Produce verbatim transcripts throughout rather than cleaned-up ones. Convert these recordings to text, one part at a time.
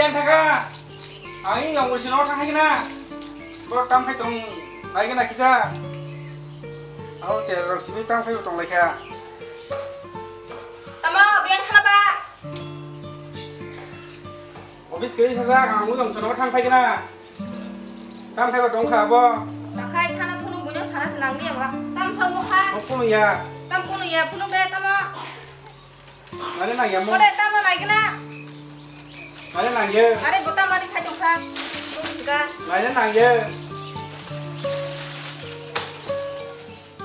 Thaka. Ang yong bwsino thang hai gana. Bo tam khai tong lai gana kisa. Au che rok simi tam khai tong lai kha. Tamo biang khana ba. Office kiri sajak, ang mujung sono thang phai kena. Thang phai ba tong kha abo. Takhai thana thunu buino sana se nang dia ba. Tam thau mo kha. Mo kuno ya. Tam kuno ya, phunu be tamo. Mane nang ya mo. Kore tamo nai kena. Mane nang ya. Are bota mari khai tong kha. Bung ga. Mane nang ya.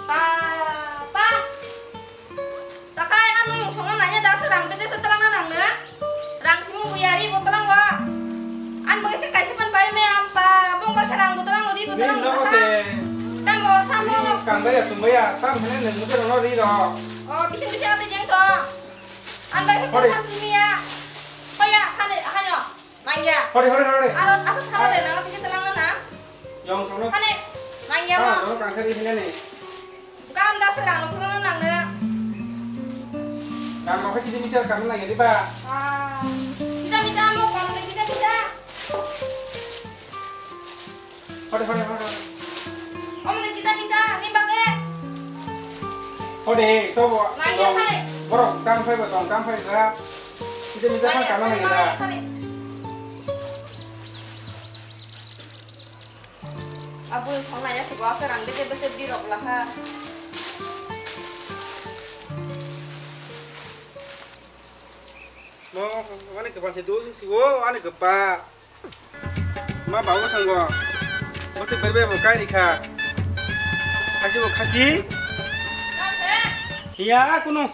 Pa, pa. Takhai ano yung songno nanya da se rang bete se talang na nang na. Rang simi buyari bo talang wa. An bo ke kaisa pan bai me am pa bong ba ke rang bo talang ri bo talang. Nini nogo se. Tam bo sam bo. Ri kang baya sum baya tam hene nung mute rono ri ro. O bisin bisin ate jeng to. An bai ke Hore. Pan simi ya. Hoya hane hanyo. Nang ya. Hore hore hore. Aro asa sala de nang ke talang na na. Yung songno. Hane. Nang ya mo. Ah, no kang se ri hene ne. Kam da se rang no nang na. Rang no khe kisa misa kam nang ya di ba. Ah. Kisa misa mo kam de kisa misa. Hore, hore, hore. Om de kisa misa ni ba ke. Hore, to bo. Nang ya hare. Borok kam phai ba tong kam phai ga. Kisa misa kam nang ya da. Aboni song nai ya se bo asa rang bete bete di rok laha. Mo ani kwpal se do si o ani kwpal. Ma babu sango. Mo te berbe bo kai rikha. Khasi bo khasi. Ya kuno.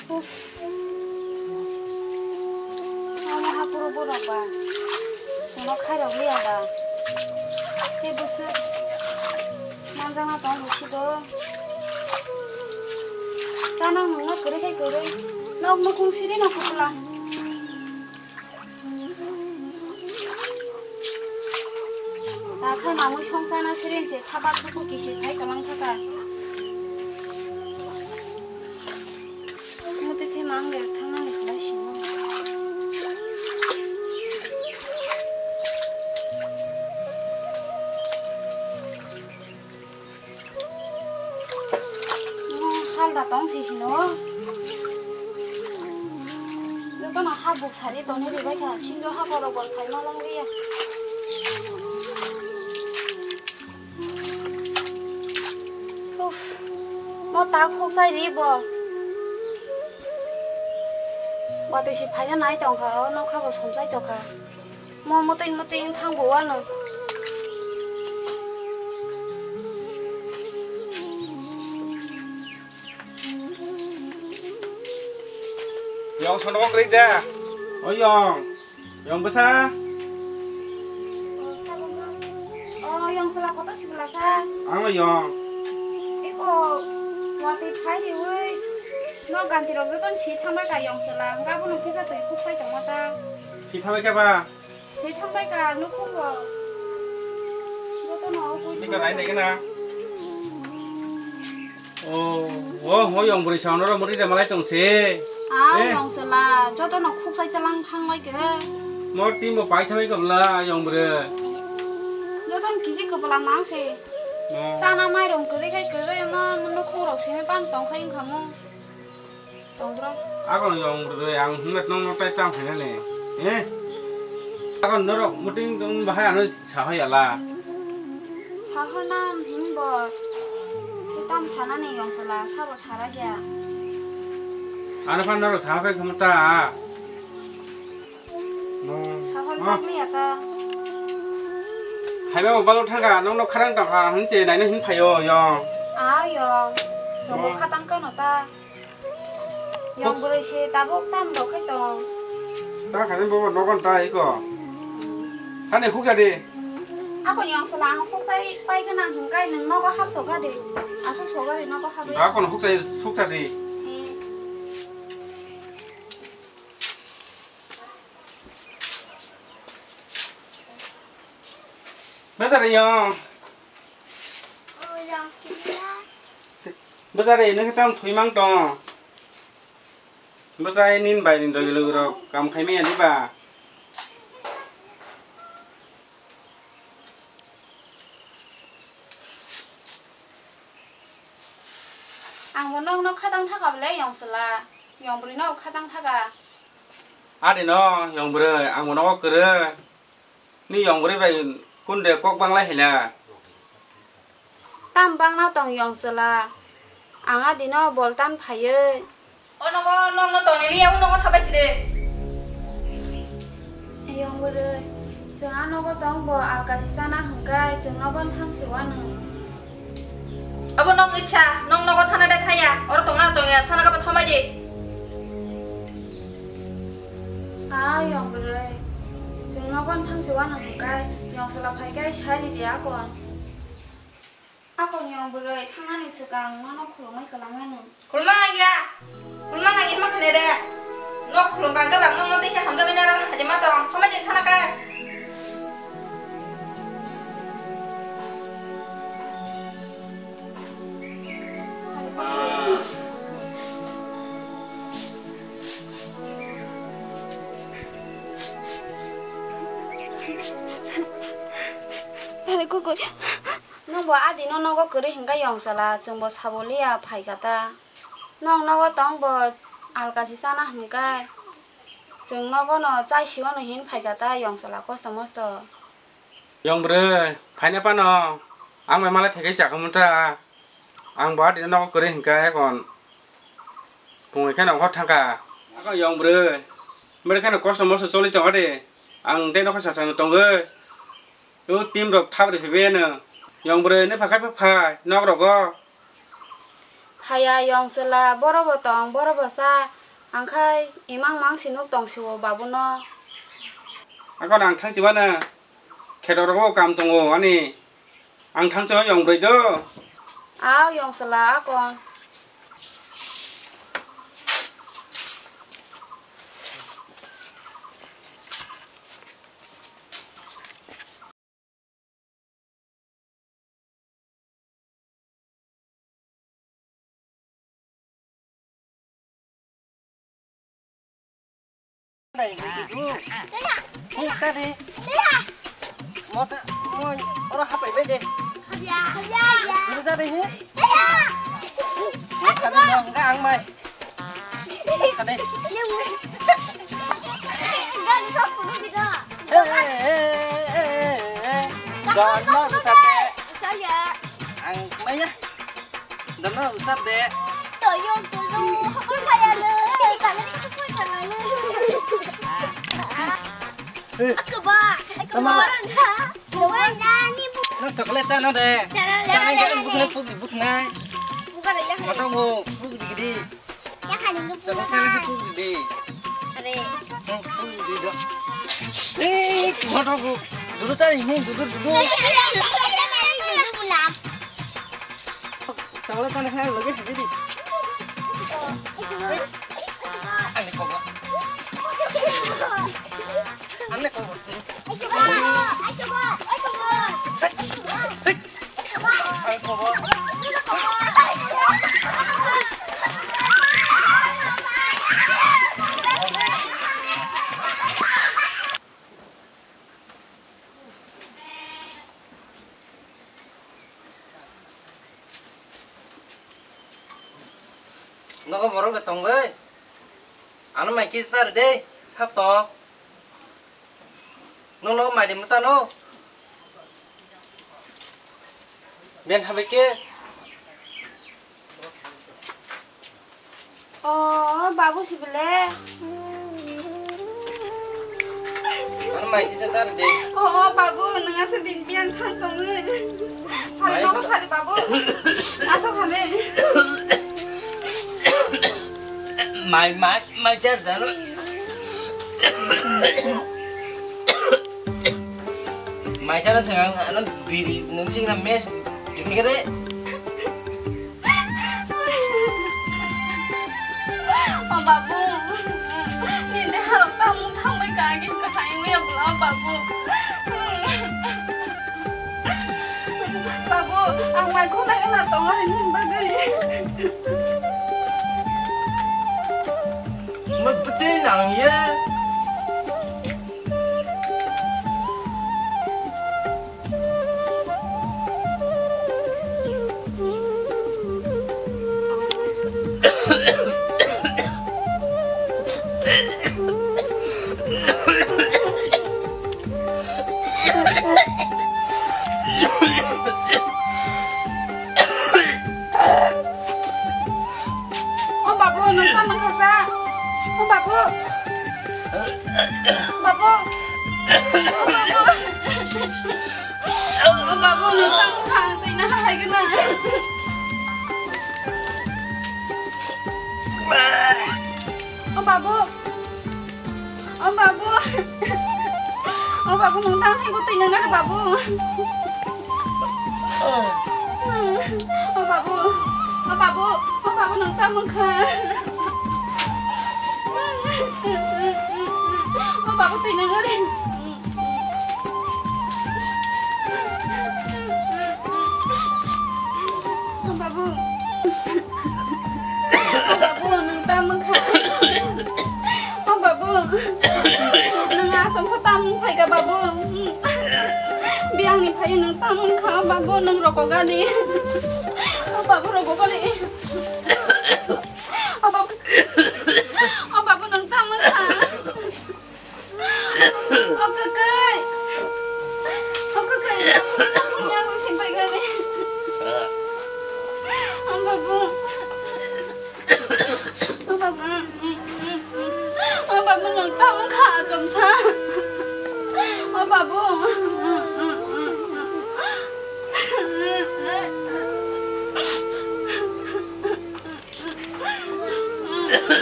Uff. Ano haporo borok ba. Sono khairok liya ba. Tei bwswk manjakna tong busi do. Chana mungno kwrwi khai kwrwi. Nok nukung siri no kupula. Takhai mamui songchana siring se thapa thuku kisi thai kalang thaka. Muti khe mang le thangna le khlai simo. Halda tong si hino. Jotono habuk sari toni ribai kha, sinjo haborok bo sai ma long liya. Uff, mo tak huk sai ri bo. Watwi si phaina nai tong kha, o nokha bo somsai tong kha. Mo muting muting thang bo wano. Yong sono kok ri da. O yong. Yong bwsa. O yong sala koto sibla sa. Ang yong. Iko wati phai di oi. No ganti rok joton si thamai ka yong sala. Gabono kisa twi khuk sai tongma ta. Si thamai ka ba. Swi thangbai ka nukhung bo. Jotono o bui. Tika nai nai gana. O, o, o yong bwrwi sa onoro muri de malai tong se. Ah, eh. Yong sela, jotono khuk sai talang thangbai ke. Mo team bo pai thambai ka bla yong bwrwi. Joton kisi ko bla mang se. Mo. Chana mai rong kore kai kore mo nukhung rok simi pan tong khai wngkha mo. Tongrok. Ako yong rwdoi ang hwnna nokno tai cham khainani. Eh? Ako norok muting tong bahai ano sahai ala. Sahorna hwnbo. Kitam sanani yong sala sabo sara kya. Ano phan norok sahai khamta. No. Sahor no. Sakni ata. Haiba mobile thangka nokno kharang tongkha hwnche naino hwn phaio yong. Ah yong. Jobo no. Khatang kano ta. Yang bwrwi se tabuk tam rok khai tong. Ta khani bobo nogon ta iko. Hani hukja di. Ako yang sela ang huksai pai gana hingkai nang nogo hap soga di. Asuk soga di nogo hap. Ba kono hukja hukja di. Eh. Besa de yang. Oh, yang sini. Bwsa de nokhe tam thwi mang tong. Bwsa nini bai ni logi logi rok kam khai maya diba? Ang bo nokno khatang thaka bwle yong chwla, yong bwrwi no khatang thaka. Adi no yong bwrwi, ang bo nogo kwrwi. Ni yong bwrwi bai kun de kok bang lai hila. Tam bang na tong yong chwla, ang adi no bol tan phaiwi. O nogo nokno tongni liya, o nogo thabai side. Yong bwrwi, chwng a nogo tong bo alkasi chana hwnkhe chwng nogo thang se uanw. Abo nok icha, nok nogo thana de thaya, oro tongna tongya, thana kabo thomai di. A yong bwrwi, chwng nogo thang se uanw hwnkhe, yong chwla phaikai sai di akon. Akon yong bwrwi thangnani swkang nono khulumui kwlangmano. Khulumna nangya. Khulumna nangya hwnba khne de. Nok khulum kang khe bang nokno teisa hamjagwi narwkna haje ma tong. Thomai de thana khe. Bale kukui. Nwng bo adi no nogo kwrwi hwnkhe yong chwla, chwng bo sabo liya phai kha ta. Nwng nogo tong bo alkasi chana hwnkhe chwng nogo no chai si uanw hin phai kha ta yong chwla kosto mosto. Yong bwrwi, phaina phano ang bai malai phaikai chakhamu ta. Ang bo adi no nogo kwrwi hwnkhe ekon pungwi kheno hor thangkha. Akon yong bwrwi, bwrwi kheno kosto mosto choli tongo de. Ang tei nokha sasa no tongwi. O team rok thap rw phaibai ano. Yong bwrwi nw phakhai pha phai nok rogo. Phaiya yong chwla, boro bo tong, boro bo cha. Angkhai imang mang si nuk tong si o babu no. Akon ang thang si uanw. Kheto rogo kam tongo ani. Ang thang si o yong bwrwi do. Aw yong chwla akon. Huk sadi. Mosa, moi, oro hapai bai de. Huk sadi hi. Huk sadi no, hingga ang mai. Huk sadi. Hey, hey, hey, hey, hey. Dono huk sadi. Ang mai ya. Dono usap de. Toyo, toyo. Hapoi kaya le. Kami ni hapoi kaya le. Eh. Aku ba. Aku ba. Tama. Orang dah. Orang dah ni bu. Nang chocolate ta na de. Jangan, jangan, jangan, jangan. Bukan, bukan. Bukan ya. Matang bu, bu gede-gede. Ya kan ini bu. Chocolate ta na bu gede. Are. Hmm, bu gede dah. Eh, matang bu. Dulu tadi ini, dulu, dulu. Jangan, jangan, jangan, jangan. Tawala tane kaya lagi habi di. Ani kobo. Ani kobo. Ani kobo. Nogo borok de tongwi. Ano mai kisa de, sap tong. Nung nogo mai de mwsano. Ben habai ke. O babu sibele. Ano mai kisa char de. O, o babu, nang asa din biang thang tong le. Phari babu, phari babu. Asa khale. Mai, mai, mai char dano. Mai char sa, ano biri nung sing na mes. Dikhe de. O babu, nini harok tamung thangbai ka, agin kahai wngya bwla, o babu. Babu, ang Ang khulai na tongo nini bagwi. Mabtwi nang ye. O babu, nwng tamo kha sa? O babu. Babu. O babu. O babu, nwng tamo kha? Twi na hai gana. O babu. O babu. O babu, nwng tamo hai gotwi nang nang babu. O babu. O babu. O babu, nwng tamo kha? O babu, twi nang nang. O babu. O babu, nwng tamo kha? O babu, nwng aswk sa tamo phai kha babu? Biyang ni phai nwng tamo kha babu, nwng rokok ani? O babu, rokok ani. O babu, o babu, nwng tamo kha? O kwkwi. O kwkwi, yakung sing pai gani. O babu. O babu. O babu, nwng tamo kha, achomsa? O babu.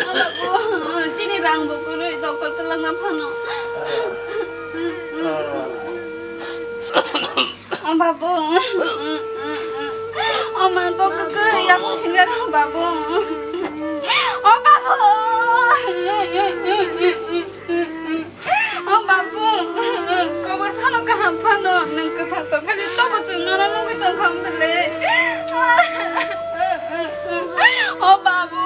O babu, chini rang bo kwrwi, doctor twlangna phano. O babu. O ma, kok kwkwi, yakung singrar, o babu. O babu. O babu, kobor phano kaham phano, nwng kwthar tong khali tobo chwng nono nugwi tong kha bwle. O babu,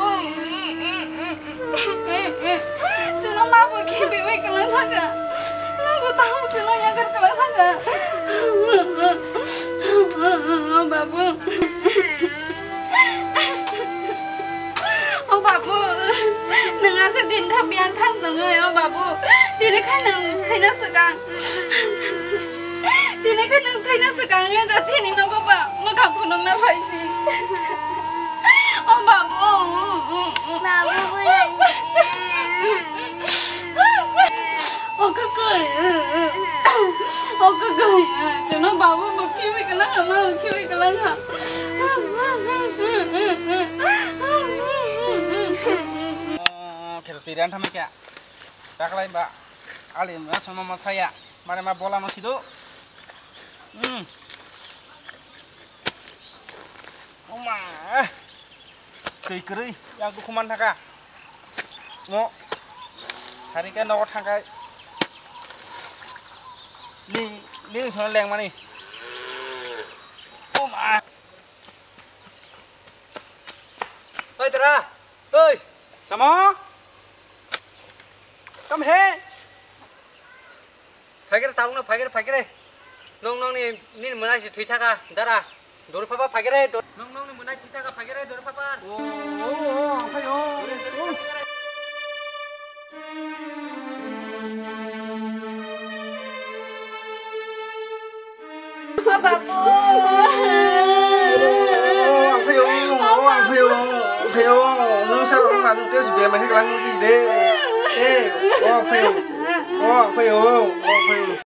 chwngno ma bo khibiwi kwlang thaka, nogo tamo chwngno yagar kwlang thaka. O babu. O babu, nwng aswk din kha biyang thang tongwi, o babu. Tini khe nwng thwina swkang. Tini khe nwng thwina swkang, wngya da chini nogo ba mwkhang phunukna phaisi. O babu. Babu, O kwkwi, o kwkwi, chwngno babu bo khibi kwlang ha, ma bo khibi kwlang ha. Khe twi ran thamai kha. Taklai ba ali ma sama ma saya, mare ma bola no sido. Hmm. Oma. Twi kwrwi, yang kukuman thaka. Mo. Sari khe nogo thangkai. Li, li sono lengmani. Oma. Oi, tara. Oi. Tamo? Come here. Phaikre, tabukno phaikre, phaikre. Nong, nongni, nini mwnai se thwi thaka, dara. Dori phapa phaikre, do-, nong, nongni mwnai thwi thaka, phaikre, dori phapa. O, o, o, ang phai o. Babu. O, ang phai o, o, ang phai o, ang phai o. Nong sa rong na nong tes be ma hek lang nong de. E, o, ang phai o. O, ang phai o, o, ang phai o.